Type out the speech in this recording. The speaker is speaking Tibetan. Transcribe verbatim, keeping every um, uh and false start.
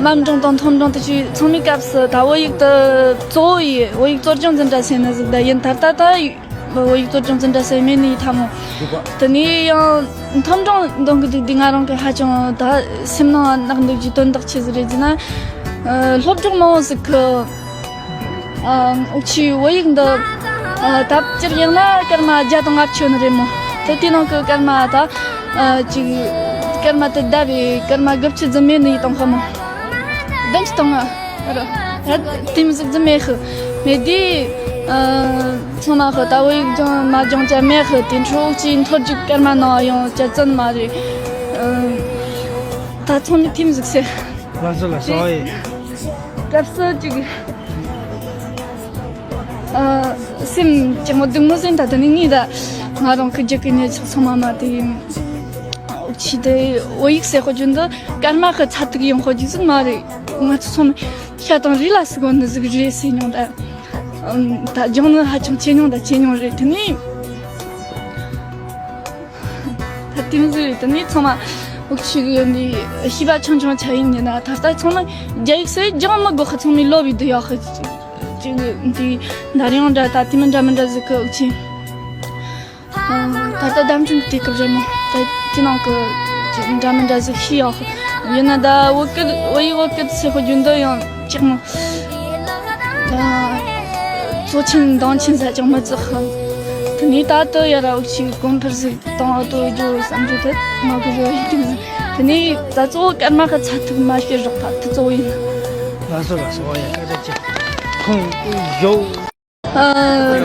དམའ་འབྲིང་དང་མཐོ་འབྲིང་དེ་ཚོའི་ཚང་མའི་སྐབས་སུ་ད་བོད་ཡིག་དེ་གཙོ་བོ་ཡིན། བོད་ཡིག་གཙོ་སྐྱོང་འཛིན་གྲྭ་ཟེར་ནི་ཟིག་ད་ཡིན། ད་ལྟ་ད་བོད་ཡིག་གཙོ་སྐྱོང་འཛིན་གྲྭ་ཟེར་མེད་ནི་ཡིན་ཐ་མོ། དེ་ནས་ཡང་མཐོ་འབྲིང་འདོན་གི་འདུག་དུས་ང་རང་གི་ཧ་ཅང་ད་སེམས་ནང་བརྣག་འདུག་རྒྱུ་དོན་དག་ཆི་ཟིག་རེད་ཟེར་ན། ཨ། སློབ་སྦྱོང་མང་བོ་ཟིག་གི། ཨ། འུ་ཆོའི་བོད་ཡིག་འདི། ཨ། ད་སྤྱིར་ཡིན་ན་སྐར་མ་བརྒྱ་དང་ལྔ་བཅུ་ནི་རེད་མོ། དེ་དེའི་ནང་གི་སྐར་མ་ད། ཨ། ཅིག་སྐར་མ་དེ་ཟླ་བའི་སྐར་མ་དགུ་བཅུ་རྫུན་མས་ནི་ཡིན་དང་ཧ་མོ། བདུན་ཅུ་དང་ལྔ། ཨ་རོ། ད་དེ་མོ་ཟིག་རྫུན་མས་ཧི། མེད་དེ། ཨ། ཚང་མ་ཧི་ད་བོད་ཡིག་སྦྱང་མ་སྦྱང་ཅ་མེད་ཧི། དེ་འཕྲོ་འུ་ཆོའི་མཐོ་རྒྱུགས་སྐར་མ་ནང་ཡོང་ཅ་རྫུན་མ་རེད། ཨ། ད་ཚང་མས་དེ་མོ་ཟིག་ཟེར། ལགས་སོ་ལགས་སོ། ཨེ། སྐབས་སུ་ཅིག་ཨ། སེམས་ཅིག་མོ་སྡུག་མོ་ཟིན། ད་དེ་ནི་ངས་ད་ང་རང་གི་རྒྱུད་ཀྱི་གནས་ཚུལ་ཚང་མ་མ་དེ་ཡིན། འུ་ཆོ་དེ་བོད་ཡིག་ཟེར་དཔེ་རྒྱུན་དུ་སྐར་མ་གི་ཚ་ཐིག་ཡོང་དཔེ་རྒྱུ་ཟིག་མ་རེད། ང་ཚོ་ཚང་མ་ཤ་དང་རུས་ལ་ཟུག་གོ་ནི་ཟིག་རེད་ཟེར་མྱོང་ད། ཨམ། ད་སྦྱང་ནི་ཧ་ཅང་ཆེ་མྱོང་ད་ཆེ་མྱོང་རེད། དེ་ནི། ད་དེ་མོ་ཟིག་རེད། དེ་ནས་ཚང་མ་འུ་ཆོ་གི་འདི་ཤེས་པ་ཆུང་ཆུང་ཆ་ཡིན་ནི་ན། ད་ལྟ་ཚང་མ་རྒྱ་ཡིག་སེ་སྦྱང་མི་དགོས་ཁ། ཚང་མས་ལོ་བའི་འདི་ཡག་ཁ་ཅིག་འདི་འདར་ཡང་འདྲ་ད་དེ་མི་འདྲ་མི་འདྲ་ཟིག་གི་འུ་ཆོ། ཨ། ད་ལྟ་བརྡ་འཕྲིན་གི་དུས་སྐབས་རེད་མོ། ད་དེ་ནང་གི་འདྲ་མི་འདྲ་ཟིག་ཤེས་ཡག་ཡིན་ན། ད་བོད་སྐད་བོད་ཡིག་བོད་སྐད་ཟེར་དཔེ་རྒྱུན་དུ་ཡང་ཅིག་མོ། ཨ། གཙོ་ཆེན་འདང་ཆེན་ཟ་ཅང་མི་ཚོགས་ཧ། དེ་ནས་ད་ལྟ་ཡ་ར་འུ་ཆོས་གོང་འཕེལ་ཟིག་གཏོང་བ་དོ་རྒྱུ་བསམ་རྒྱུ་དེ་ང་གི་རེ་བ་ཡིན། དེ་ནས་ད་གཙོ་བོ་སྐར་མ་གི་ཚ་ཐིག་མ་ཤེས་རོགས་ད་དེ་གཙོ་བོ་ཡིན། ལགས་སོ་ལགས་སོ། ཨོ་ཡ་ཀ་ཀ་ཅི་ཁོང་ཡོ། ཨ།